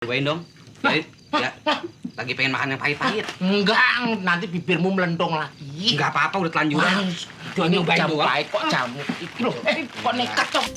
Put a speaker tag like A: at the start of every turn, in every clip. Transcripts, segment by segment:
A: Cobain dong. Ya, lagi pengen makan yang pahit-pahit.
B: Enggak, nanti bibirmu melendong lagi.
A: Enggak apa-apa, udah telanjuran.
B: Wah, ini
A: nyobain
B: jamu
A: doang.
B: pahit kok jamu. Loh, kok nekat dong?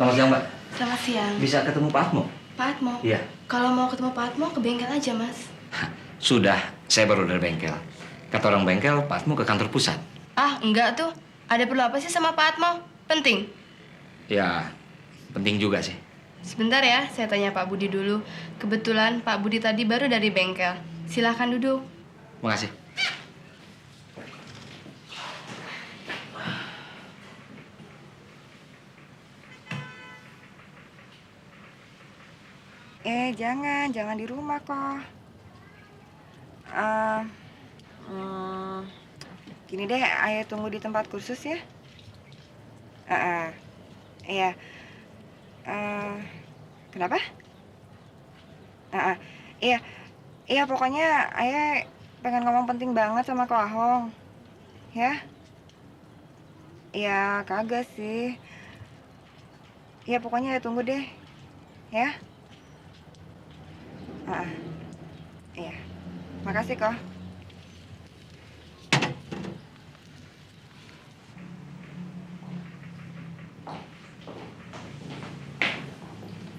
A: Selamat siang, Mbak.
C: Selamat siang.
A: Bisa ketemu Pak Atmo?
C: Pak Atmo?
A: Iya.
C: Kalau mau ketemu Pak Atmo, ke bengkel aja, Mas.
A: Sudah, saya baru dari bengkel. Kata orang bengkel, Pak Atmo ke kantor pusat.
C: Ah, enggak tuh. Ada perlu apa sih sama Pak Atmo? Penting.
A: Ya, penting juga sih.
C: Sebentar ya, saya tanya Pak Budi dulu. Kebetulan Pak Budi tadi baru dari bengkel. Silahkan duduk.
A: Makasih.
D: Jangan di rumah kok. Eh, Gini deh, ayah tunggu di tempat kursus ya. Iya. Kenapa? Iya, iya pokoknya ayah pengen ngomong penting banget sama Ko Ahong, ya? Iya, kagak sih. Iya pokoknya ayah tunggu deh, ya? Iya. Makasih, Ko.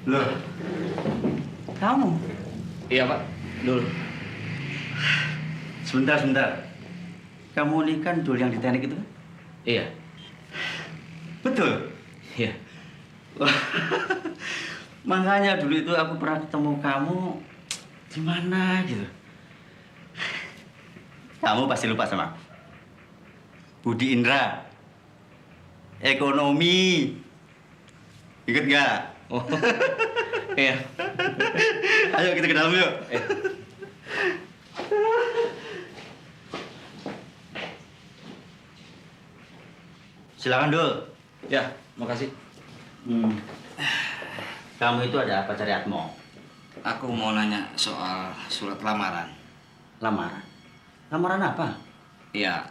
E: Loh, kamu?
A: Iya, Pak. Dul.
E: Sebentar. Kamu ini kan Dul yang di teknik itu kan?
A: Iya.
E: Betul?
A: Iya.
E: Wah, makanya dulu itu aku pernah ketemu kamu di mana gitu. Kamu pasti lupa sama aku. Budi Indra. Ekonomi. Ikut nggak?
A: Oh. Iya.
E: Ayo kita ke dalam yuk. Silakan Dul.
A: Ya, makasih.
E: Kamu itu ada apa cari Atmo?
A: Aku mau nanya soal surat lamaran.
E: Lamaran? Lamaran apa?
A: Iya,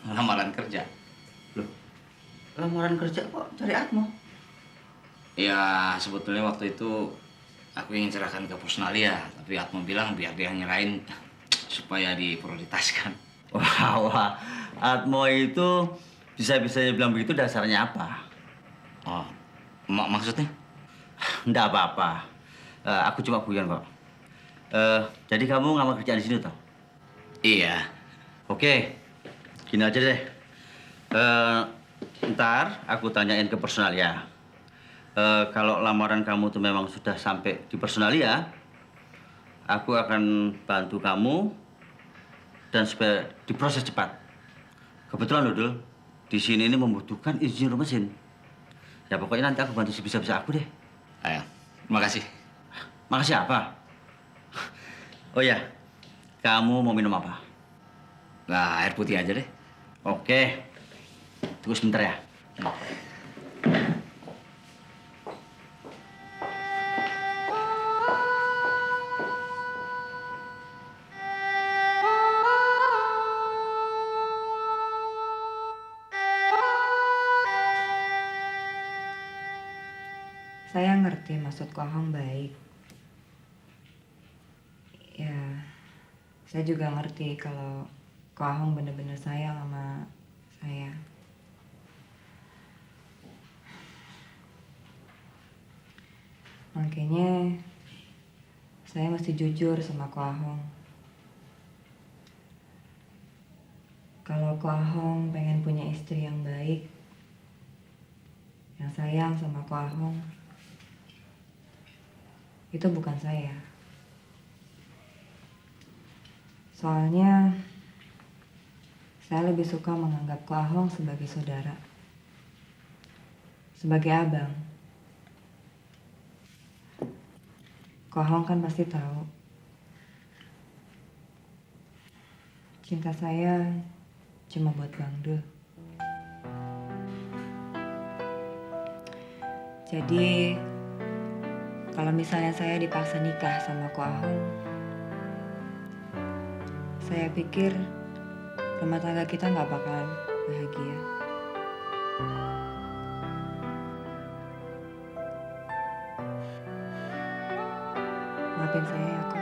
A: lamaran kerja.
E: Loh, lamaran kerja kok cari Atmo?
A: Ya, sebetulnya waktu itu aku ingin serahkan ke Pusnalia, tapi Atmo bilang biar dia nyerahin supaya diprioritaskan.
E: Wah, Atmo itu bisa-bisanya bilang begitu dasarnya apa?
A: Oh, maksudnya?
E: Nggak apa-apa. Aku cuma guyon kok. Jadi kamu ngamar kerjaan di sini toh?
A: Iya.
E: Oke, gini aja deh. Ntar aku tanyain ke Personalia. Kalau lamaran kamu tuh memang sudah sampai di Personalia, aku akan bantu kamu dan supaya diproses cepat. Kebetulan loh, Dul, di sini ini membutuhkan insinyur mesin. Ya pokoknya nanti aku bantu sebisa-bisa aku deh.
A: Ayo, terima kasih.
E: Makasih apa? Oh ya, kamu mau minum apa?
A: Nah, air putih aja deh.
E: Oke, tunggu sebentar ya.
D: Saya ngerti maksud Ko Ahong baik. Ya, saya juga ngerti kalau Ko Ahong bener-bener sayang sama saya. Makanya saya mesti jujur sama Ko Ahong. Kalau Ko Ahong pengen punya istri yang baik, yang sayang sama Ko Ahong, itu bukan saya. Soalnya saya lebih suka menganggap Ko Ahong sebagai saudara, sebagai abang. Kohong kan pasti tahu. Cinta saya cuma buat Bang Dul. Jadi, kalau misalnya saya dipaksa nikah sama Ko Ahong, saya pikir rumah tangga kita nggak bakalan bahagia. Maafin saya ya, Ko.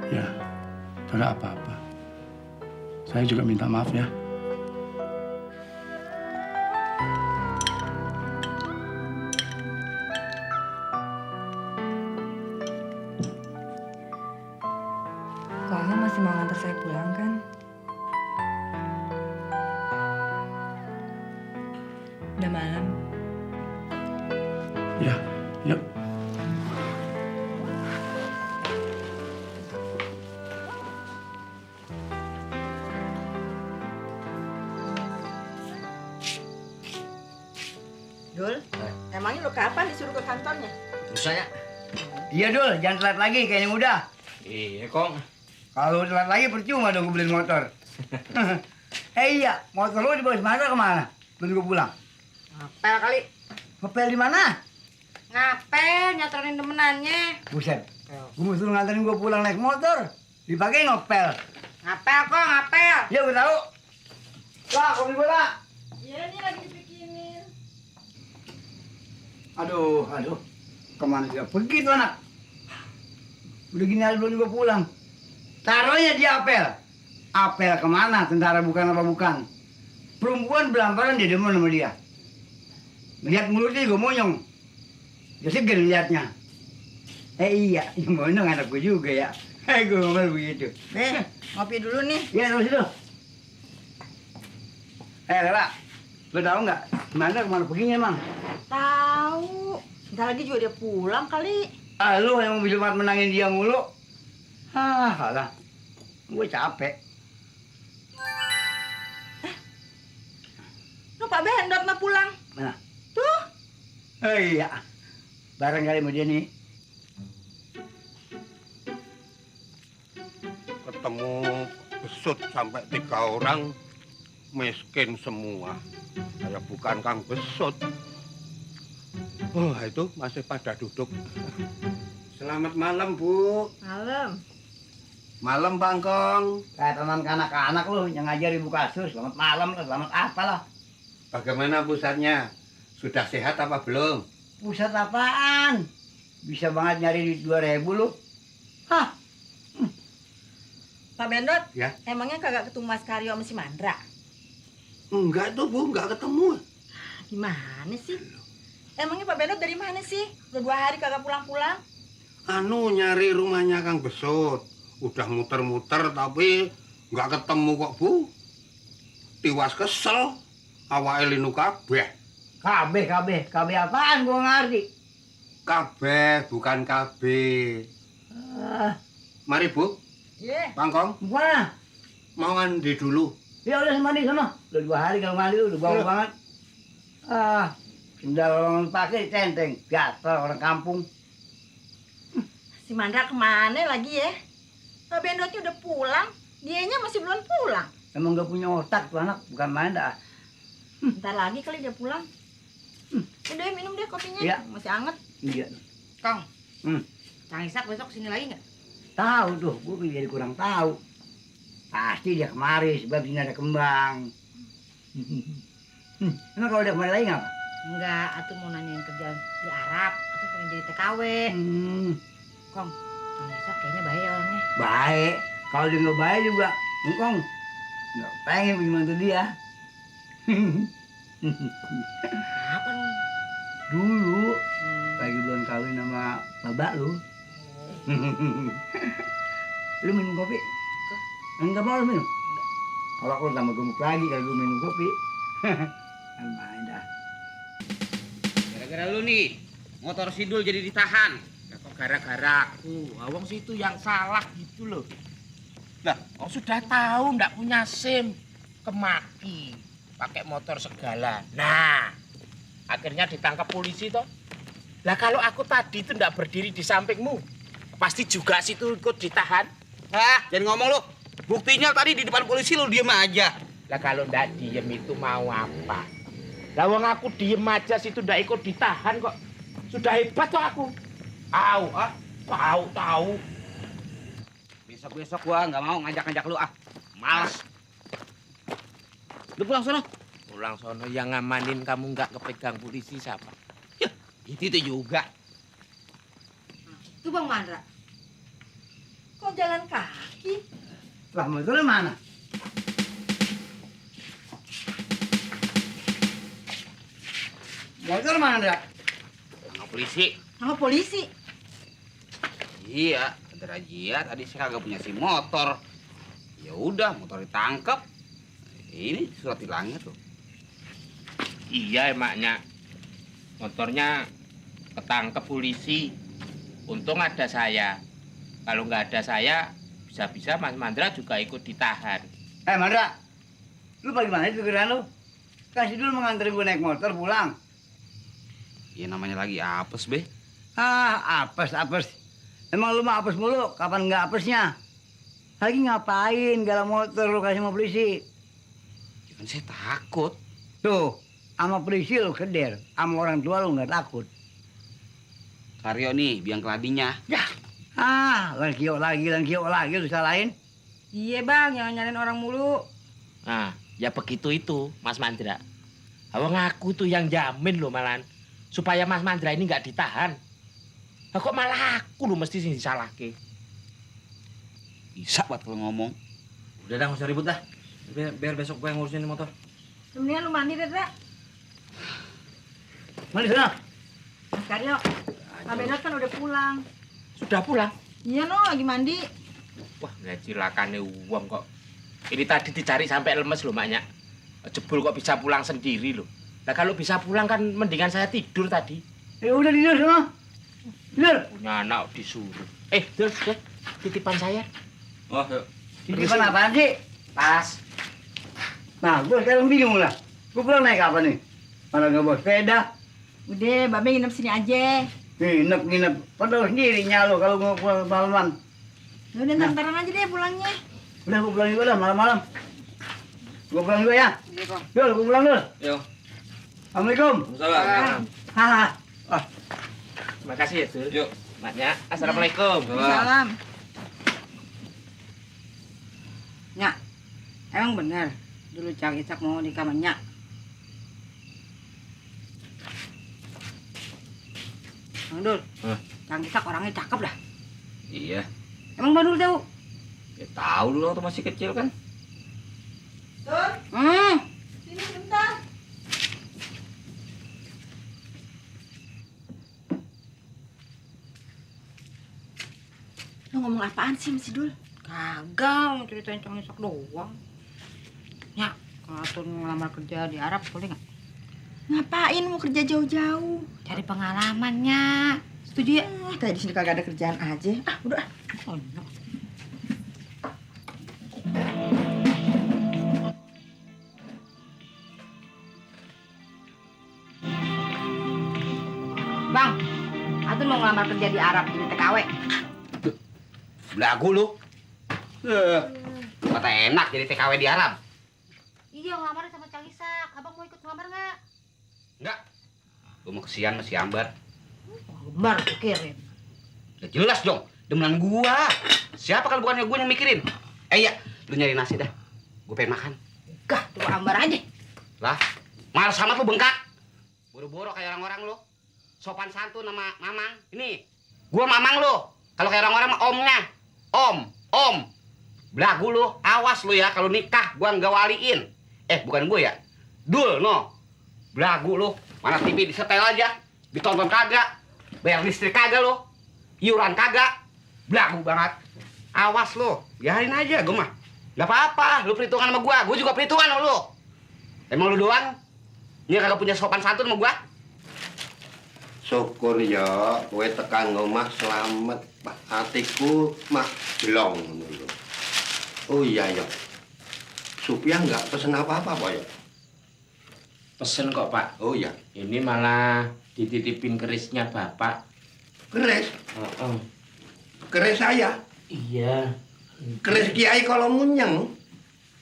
F: Ya, tidak apa-apa. Saya juga minta maaf ya.
D: Ko Ahong masih mau ngantar saya pulang kan? Udah malam.
F: Ya, yuk.
G: Dul, emangnya lu kapan disuruh ke kantornya?
A: Terus saya.
H: Iya Dul, jangan telat lagi kayak yang udah.
A: Iya, Kong.
H: Kalau telat lagi percuma dong gue beliin motor. Iya, motor lu dibawa Semara kemana? Belum gue pulang.
G: Ngapel kali.
H: Ngepel di mana?
G: Ngapel, nyatorin temenannya.
H: Buset, gue suruh nganterin gue pulang naik motor. Dipakai ngepel.
G: Ngapel kok, ngapel.
H: Ya gue tahu. Lah, kopi bola.
G: Iya, ini lagi dibikinin.
H: Aduh. Kemana dia pergi tuh anak? Udah gini aja belum juga pulang. Taruhnya di apel. Apel kemana? Tentara bukan apa bukan? Perempuan belambaran dia demen sama dia. Lihat mulutnya juga monyong. Dia seger liatnya. Iya, yang monyong anak gue juga ya. Gue ngomel begitu.
G: Ngopi dulu nih.
H: Iya, terus itu. Lela, lo tahu nggak? Kemana perginya emang?
G: Tahu. Bentar lagi juga dia pulang kali.
H: Ah, lu yang bisa menangin dia mulu. Alah, gue capek.
G: Lu Pak Bendot mah pulang.
H: Mana?
G: Tuh.
H: Oh iya, bareng kali sama dia nih.
I: Ketemu besut sampai 3 orang, miskin semua. Kayak bukan Kang Besut. Oh, itu masih pada duduk. Selamat malam, Bu.
G: Malam.
I: Malam, Bang Kong.
H: Kayak teman anak-anak lu yang ngajar ibu kasus. Selamat malam lah, selamat apa lah.
I: Bagaimana pusatnya? Sudah sehat apa belum?
H: Pusat apaan? Bisa banget nyari duit 2.000 lu. Hah?
G: Pak Bendot,
I: Ya?
G: emangnya kagak ketemu Mas Karyo sama si Mandra?
I: Enggak tuh, Bu. Enggak ketemu.
G: Gimana sih? Emangnya Pak Bendot dari mana sih? Udah 2 hari kagak pulang-pulang?
I: Anu, nyari rumahnya Kang Besut. Udah muter-muter tapi enggak ketemu kok, Bu. Tiwas kesel. Awake linu kabeh.
H: KB apaan gua ngerti.
I: Kabeh, bukan KB. Mari, Bu.
G: Iya.
I: Bang Kong,
H: Mana?
I: mau mandi dulu.
H: Ya udah mandi sana. Udah 2 hari kalau mandi udah bau banget. Sendal orang pakai centeng. Gatel orang kampung.
G: Si Mandra kemana lagi ya? Pak Bendotnya udah pulang, dianya masih belum pulang.
H: Emang gak punya otak tuh anak. Bukan main dah.
G: Bentar lagi kali dia pulang. Udah minum deh kopinya,
H: Iya.
G: masih anget.
H: Iya.
G: Kong,
H: Hmm.
G: Kang Isak besok sini lagi nggak?
H: Tahu tuh, gue jadi kurang tahu. Pasti dia kemari sebab sini ada kembang. Emang kalau udah kemari lagi ngapa?
G: Enggak, aku mau nanyain kerjaan di Arab, aku pengen jadi TKW. Kong, Kang Isak kayaknya baik orangnya.
H: Baik. Kalau dia nggak baik juga, engkong nggak pengen punya mantu dia.
G: Apa nih?
H: Dulu lagi belum kawin sama babak lu. Lu minum kopi? Enggak mau lu minum? Kalau aku tambah gemuk lagi kalau gue minum kopi. Main dah.
B: Gara-gara lu nih, motor Sidul jadi ditahan. Ya kok gara-gara aku. Awang sih itu yang salah gitu loh. Lah, kok sudah tahu ndak punya SIM, kemaki, pakai motor segala. Nah, akhirnya ditangkap polisi toh. Lah kalau aku tadi itu ndak berdiri di sampingmu, pasti juga situ ikut ditahan.
J: Ah, jangan ngomong lu. Buktinya tadi di depan polisi lu diem aja.
B: Lah kalau ndak diem itu mau apa? Lah wong aku diem aja situ ndak ikut ditahan kok. Sudah hebat tuh aku. Tahu.
J: Besok gua nggak mau ngajak-ngajak lu ah. Males. Lu pulang sono.
B: Pulang sono yang ngamanin kamu nggak kepegang polisi siapa?
J: Ya, itu juga.
G: Itu Bang Mandra. Kok jalan kaki?
H: Lah motornya mana? Motor mana, Ndra?
J: Sama polisi.
G: Sama polisi.
J: Iya, ada razia. Tadi saya kagak punya SIM motor. Ya udah, motor ditangkap. Ini surat hilangnya tuh.
B: Iya emaknya. Motornya ketangkep polisi. Untung ada saya. Kalau nggak ada saya, bisa-bisa Mas Mandra juga ikut ditahan.
H: Mandra, lu bagaimana itu pikiran lu? Kasih dulu mengantarin gue naik motor pulang.
J: Ya namanya lagi apes, Be.
H: Apes. Emang lu mah apes mulu, kapan nggak apesnya? Lagi ngapain galau motor lu kasih sama polisi?
J: Ya kan saya takut.
H: Tuh, sama polisi lu keder, sama orang tua lu nggak takut.
J: Karyo nih, biang keladinya.
H: Ya, langkio lagi lu salahin.
G: Iya Bang, jangan nyalain orang mulu.
B: Nah, ya begitu itu, Mas Mandra. Awang aku tuh yang jamin loh malahan. Supaya Mas Mandra ini nggak ditahan. Lah kok malah aku loh mesti sing disalahke.
J: Bisa buat kalau ngomong.
A: Udah dah, nggak usah ribut dah. Biar besok gue yang ngurusin ini motor.
G: Mendingan lu mandi deh, Dra.
H: Mandi sana.
G: Mas Karyo, Pak Benot kan udah pulang.
B: Sudah pulang?
G: Iya no, lagi mandi.
B: Wah, nggak cilakane uang kok. Ini tadi dicari sampai lemes loh, maknya. Jebul kok bisa pulang sendiri loh. Nah kalau bisa pulang kan mendingan saya tidur tadi.
H: Ya udah tidur sana. Tidur.
B: Punya anak disuruh. Dul, titipan saya.
A: Oh, yuk.
H: Titipan apaan sih?
B: Tas.
H: Nah, gue sekarang bingung lah. Gue pulang naik apa nih? Mana nggak bawa sepeda?
G: Udah, Babe nginep sini aja.
H: Nginep. Padahal sendiri nyalo kalau mau pulang malaman.
G: Ya udah, ntar-ntaran aja deh pulangnya.
H: Udah, gue pulang juga dah malam-malam. Gue pulang juga ya. Dul, gue pulang dulu.
A: Yuk.
H: Assalamualaikum.
A: Salam.
H: Haha.
B: Terima kasih ya, Dul.
A: Yuk.
B: Maknya, assalamualaikum.
G: Salam. Nyak, emang bener dulu Cang Isak mau nikah sama Nyak? Bang Dul, Cang Isak orangnya cakep dah.
A: Iya.
G: Emang Bang Dul tahu?
A: Ya tahu dulu waktu masih kecil kan.
G: Sini bentar. Lu ngomong apaan sih Mas Dul? Kagak, mau ceritain Cang Isak doang. Nyak, kalau tuh ngelamar kerja di Arab boleh nggak? Ngapain mau kerja jauh-jauh? Cari pengalamannya. Setuju ya? Tadi di sini kagak ada kerjaan aja. Udah. Oh, no. Bang, aku mau ngelamar kerja di Arab jadi TKW.
J: Belagu lu. Kata enak jadi TKW di Arab.
G: Iya, ngelamarnya sama Cang Isak. Abang mau ikut ngelamar nggak?
J: Enggak. Gue mau kesian sama si Ambar.
G: Gembar pikirin.
J: Udah jelas dong, demenan gua. Siapa kalau bukannya gua yang mikirin? Iya, lu nyari nasi dah. Gue pengen makan.
G: Gah, coba Ambar aja.
J: Lah, malas amat lu bengkak. Boro-boro kayak orang-orang lu. Sopan santun sama Mamang. Ini, gua Mamang lu. Kalau kayak orang-orang mah omnya. Om. Belagu lu, awas lu ya kalau nikah gua nggak waliin. Bukan gua ya. Dul, no. Belagu lu, mana TV disetel aja. Ditonton kagak. Bayar listrik kagak lu. Iuran kagak. Belagu banget. Awas lu, biarin aja gua mah. Gak apa-apa, lu perhitungan sama gua juga perhitungan sama lu. Emang lu doang? Ini kagak punya sopan santun sama gua?
I: Syukur ya, kowe tekan omah selamat. Hatiku mah jelong ngono. Oh iya ya. Supia nggak pesen apa-apa, Pak ya?
B: Pesen kok, Pak.
I: Oh iya.
B: Ini malah dititipin kerisnya Bapak.
I: Keris?
B: Heeh.
I: Keris saya?
B: Iya.
I: Keris Kiai kalau munyeng?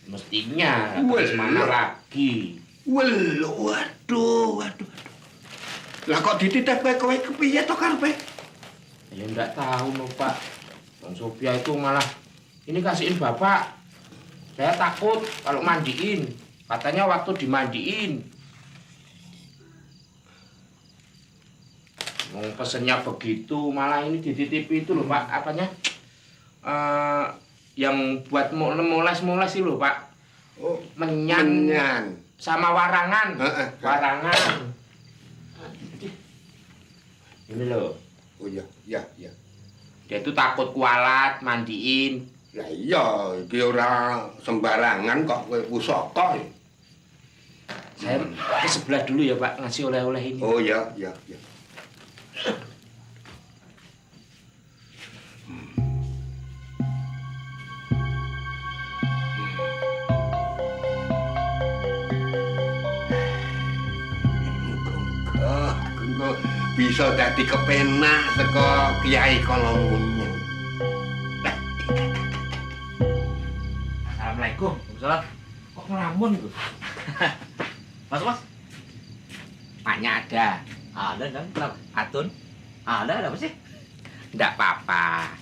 B: Mestinya, keris mana lagi?
I: Waduh. Lah kok dititip kowe kepiye to karepe?
B: Ya enggak tahu loh Pak. Bang Sophia itu malah ini kasihin Bapak. Saya takut kalau mandiin. Katanya waktu dimandiin. Mau pesennya begitu, malah ini dititipi itu loh Pak. Apanya? Yang buat moles-moles itu loh Pak.
I: Oh,
B: Menyan. Sama warangan. Warangan. Ini loh.
I: Oh iya.
B: Dia itu takut kualat mandiin.
I: Lah iya, iki ora sembarangan kok kowe pusaka.
B: Saya ke sebelah dulu ya Pak ngasih oleh-oleh ini.
I: Oh iya. Engko bisa dadi kepenak saka Kiai Kolomunyeng.
B: Assalamualaikum. Waalaikumsalam. Kok ngelamun tuh?
A: Mas.
B: Tanya ada.
A: Ada kan? Kenapa? Atun? Ada apa sih?
B: Enggak apa-apa.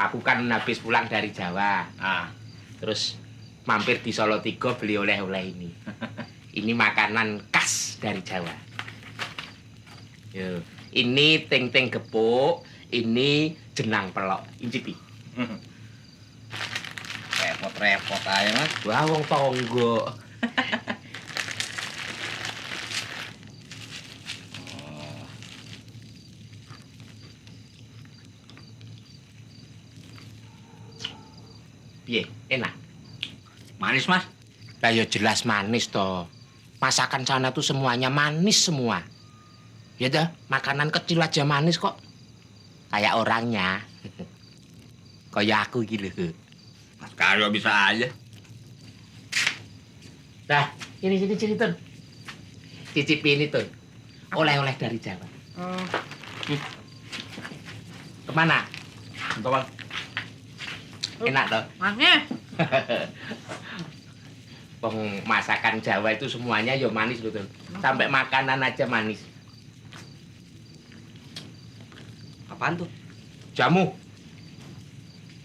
B: Aku kan habis pulang dari Jawa. Terus mampir di Solo Tigo beli oleh-oleh ini. Ini makanan khas dari Jawa. Yo, ini ting-ting gepuk, ini jenang pelok. Incipi.
A: Repot-repot aja, Mas.
B: Wah, wong tonggo. Piye? Enak?
A: Manis, Mas.
B: Lah ya jelas manis toh. Masakan sana tuh semuanya manis semua. Ya dah, makanan kecil aja manis kok. Kayak orangnya. Kayak aku gitu.
A: Mas Karyo bisa aja.
B: Nah, ini Tun. Cicipi ini Tun. Oleh-oleh dari Jawa. Kemana?
A: Untuk Bang.
B: Enak toh?
G: Manis.
B: Masakan Jawa itu semuanya ya manis loh Tun. Sampai makanan aja manis.
A: Apaan tuh?
B: Jamu.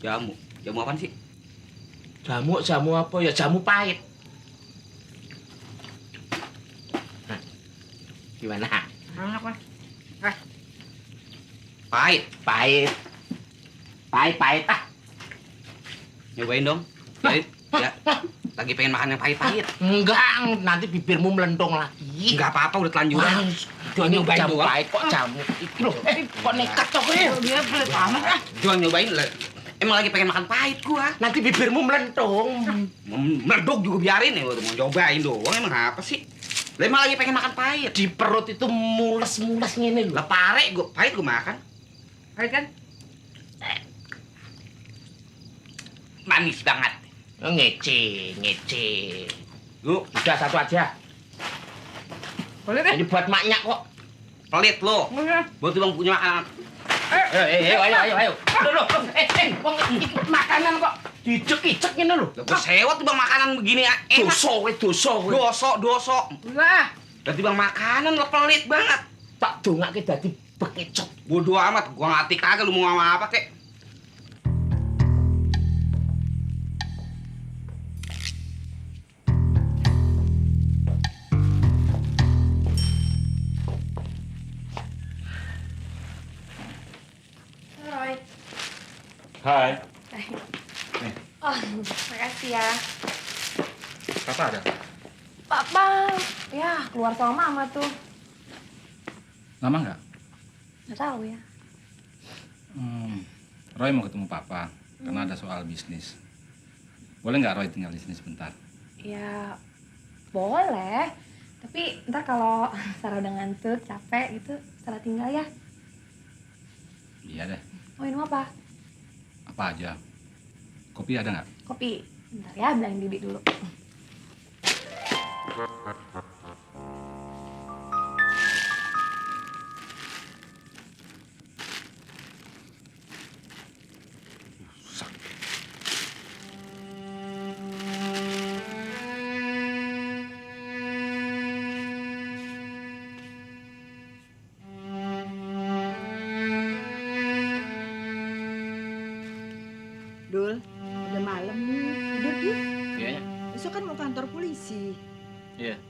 A: Jamu apaan sih?
B: Jamu apa ya? Jamu pahit. Nah, gimana?
G: Enak, Mas.
B: Pahit ah.
A: Nyobain dong. Pahit. Ya. Lagi pengen makan yang pahit-pahit.
B: Enggak, nanti bibirmu melendong lagi.
A: Enggak apa-apa, udah telanjuran.
B: Jual nyobain jamu doang. Pahit kok jamu. Loh, kok nekat toh kowe?
G: Dia pelit banget ah.
A: Jual nyobain. Emang lagi pengen makan pahit gua.
B: Nanti bibirmu melendong.
A: Meleduk juga biarin ya, mau cobain doang emang apa sih? Lah emang lagi pengen makan pahit.
B: Di perut itu mules-mules ngene lho.
A: Lah pare gua pahit gua makan.
G: Pahit kan?
A: Manis banget.
B: Ngece. Lu udah satu aja.
G: Boleh deh.
B: Ini buat maknya kok.
A: Pelit lo. Buat bang punya makanan.
B: Ayo. Loh. Wong iki makanan kok dicek-icek ngene lho.
A: Lah gua sewot bang makanan begini ya.
B: Dosa kowe.
A: Dosa.
G: Lah.
A: Berarti bang makanan lo pelit banget.
B: Tak dongake dadi bekecot.
A: Bodoh amat, gua ngerti kagak lu mau ngomong apa kek.
C: Roy.
F: Hai.
C: Oh, makasih ya.
F: Papa ada?
C: Papa, ya keluar sama mama tuh.
F: Lama nggak?
C: Nggak tahu ya.
F: Roy mau ketemu Papa karena ada soal bisnis. Boleh nggak Roy tinggal di sini sebentar?
C: Ya, boleh. Tapi ntar kalau Sarah udah ngantuk, capek gitu, Sarah tinggal ya.
F: Iya deh.
C: Mau minum apa?
F: Apa aja? Kopi ada nggak?
C: Kopi. Bentar ya, bilangin Bibi dulu.
G: kantor polisi.
E: Iya.